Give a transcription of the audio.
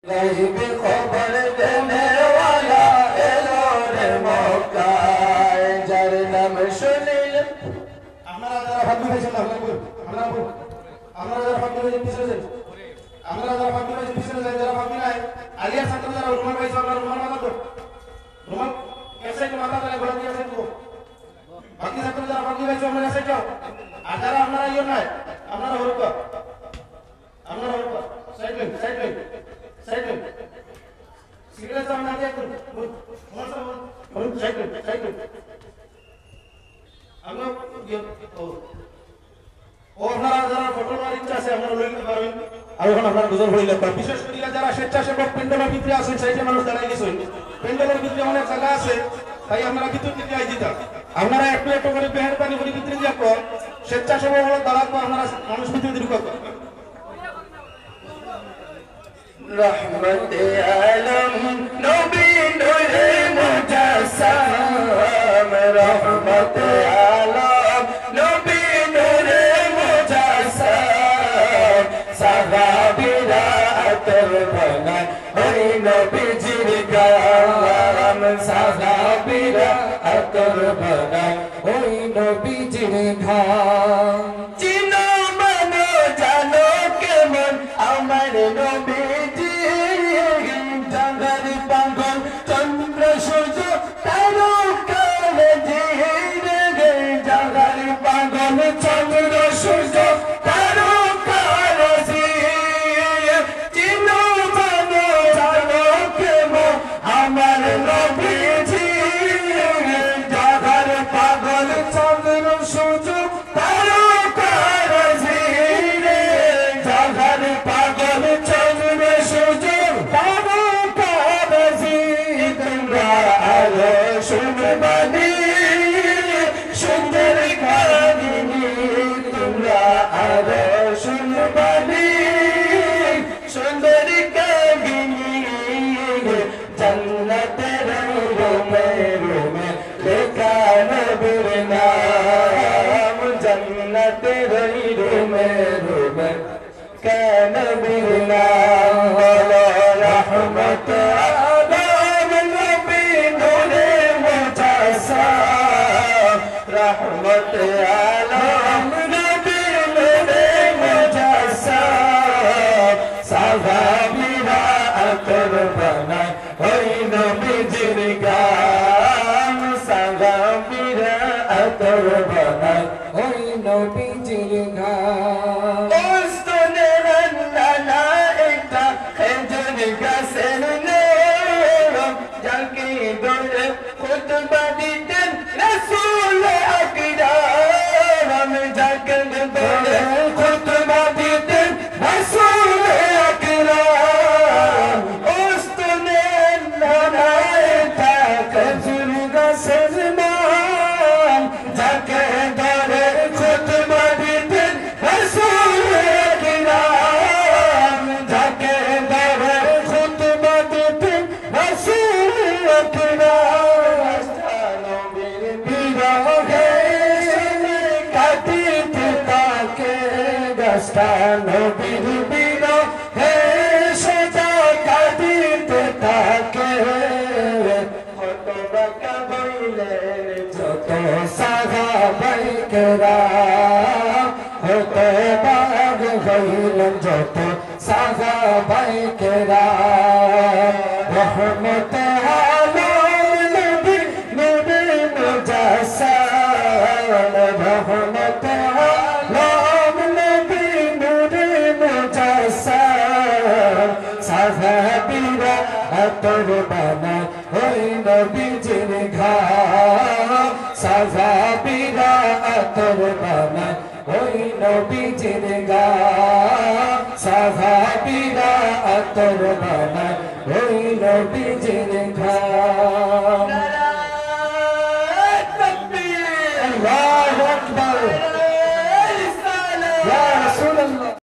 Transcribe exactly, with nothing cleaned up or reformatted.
গাইবি খবর দেনেওয়ালা এলো রে মক্কায়, যার নাম শুনিলে। আপনারা যারা ফাগড়ি পাইছেন না, আপনারা বলুন, আপনারা বলুন। আপনারা যারা ফাগড়ি পাইছেন, পিছনে যান। আপনারা যারা ফাগড়ি পাইছেন, পিছনে যান। যারা ফাগড়ি নাই, আলিয়া ছাত্র যারা রুমাল পাইছো, আপনারা রুমাল মাথা দেন। রুমাল এক সাইডে মাথা দেন, গোলাপি এক সাইডে দেবো। বাকি ছাত্র যারা ফাগড়ি পাইছো, আপনারা এক সাইডে যাও। আর যারা আপনারা ইয়ে নাই, আপনারা হরুকা। আপনারা হরুকা। সাইড হইন, সাইড হইন, সাইড হইন। সিগারেট সামনে আগে একটু। বলুন, বলুন, বলুন, সাইড হইন, সাইড হইন। আমরা, ইয়ে, ও। ও, আপনারা যারা ফটো নেওয়ার ইচ্ছা আছে, আপনারা লইতে পারবেন। আর এখন আপনারা নজর পড়িলে, বিশেষ করিয়া যারা স্বেচ্ছাসেবক প্যান্ডেলর ভিতরে আছেন, সাইডে মানুষ দাঁড়াই গেছেন। প্যান্ডেলর ভিতরে অনেক জায়গা আছে, তাই আপনারা ভিতর দিকে আই দিতা। আপনারা একটু একটু করে মেহেরবানি করে ভিতরে দিয়ে কর, স্বেচ্ছাসেবক হলো দাঁড়াবো, আপনারা মানুষ ভিতরে দিয়ে ঢুকাবো। রহমতে আলম নবী নূরে মুজাসসাম, রহমতে আলম নবী নূরে মুজাসসাম, সাহাবীরা আতর বানায় ওই নবীজির গাম, সাহাবীরা আতর বানায় ওই নবীজির গাম। চিনো মানো জানো কেমন আমার নবীজি, জাগার পাগল চন্দ্র সূর্য তারকা রাজি রে, জাগার পাগল চন্দ্র সূর্য তারকা রাজি। চিনো মানো জানো কেমন আমার নবীজি, জাগার পাগল চন্দ্র সূর্য তারকা রাজি রে, জাগার পাগল চন্দ্র সূর্য তারকা রাজি। তোমরা আরো শুনবানি সুন্দর কাহিনী, তোমরা আরো শুনবানি সুন্দর কাহিনী। জান্নাতের রুমে রুমে লেখা নবীর নাম, জান্নাতের রুমে রুমে লেখা নবীর নাম। বলো রহমত আলম নবী নূরে মুজাসসাম, রহমত আলম নবী নূরে মুজাসসাম, সাহাবীরা আতর বানায় ওই নবীজির গাম, সাহাবীরা আতর বানায় ওই নবীজির গাম। উস্তুনে রান্না না একটা খেজুর গাছের নেম, যাকে ধরে খুতবা দিতেন রাসূল আকরাম, যাকে ধরে খুতবা দিতেন রাসূল আকরাম। উস্তুনে নানায় তা খেজুর গাছের নাম, যাকে ধরে খুতবা দিতেন রাসূল আকরাম, যাকে ধরে খুতবা দিতেন রাসূল আকরাম। নবীর বিরহে কাঁদিতে থাকে, গাছটা নবীর বিরহে সদা কাঁদিতে থাকে। হতবাক হইলেন যত সাহাবায়ে কেরাম, হতবাক হইলেন যত সাহাবায়ে কেরাম। রহমতে আলম নবী নূরে মুজাসসাম, রহমতে আলম নবী নূরে মুজাসসাম, সাহাবীরা আতর বানায় ওই নবীজির গাম, সাহাবীরা আতর বানায় ওই নবীজির গাম, সাহাবীরা আতর বানায় ওই নবীজির গাম।